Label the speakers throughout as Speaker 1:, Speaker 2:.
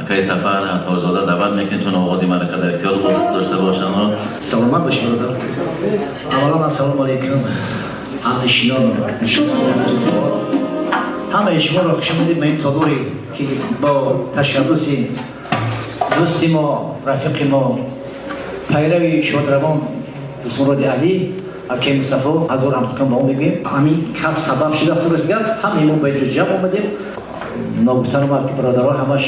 Speaker 1: Акаи Сафар Атозода даъват мекунем, чун оғози маърака дар ихтиёр дошта бошанд.
Speaker 2: Саломат бошед, бародар. Аввалан, ассалому алайкум, ҳамнишинон, ҳамаи шуморо хуш омадед ба ин толоре, ки бо ташаббуси дӯсти мо, рафиқи мо, пайрави шодравон Дӯстмуроди Алӣ, акаи Мустафо, ҳазор ҳамтукан ба он мегӯем, ҳамин кас сабаб шудааст. Рост гап, ҳамаи мо ба инҷо ҷамъ омадем. Ногуфта омад, ки бародаро, ҳамаш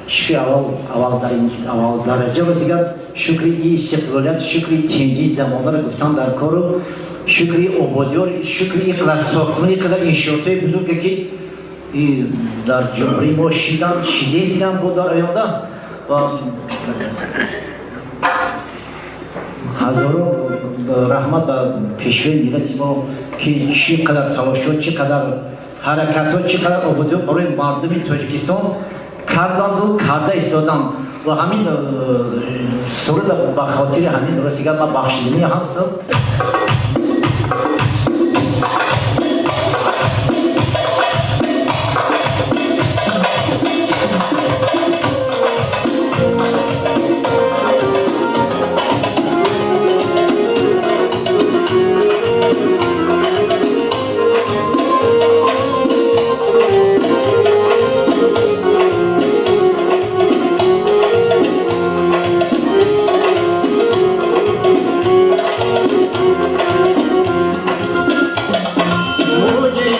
Speaker 2: шукри аввал, аввал дар аввал дараҷа, рост гап, шукри истиқлолият, шукри тинҷии замонро гуфтан дар кору шукри ободиёр, шукри ин қадар сохтмони, ин қадар иншоотҳои бузурге, ки дар ҷумҳурии мо шидан, шидестиам бо дар оянда. Ва ҳазорон раҳмат ба пешвои миллати мо, ки чӣ қадар талошҳо, чӣ қадар ҳаракатҳо, чӣ қадар ободиҳо барои мардуми Тоҷикистон карданду карда истоданд. Ва ҳамин суруда ба хотири ҳамин, рости гап, ман бахшиданӣ ҳастам.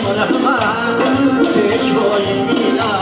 Speaker 3: قدرش میدانه.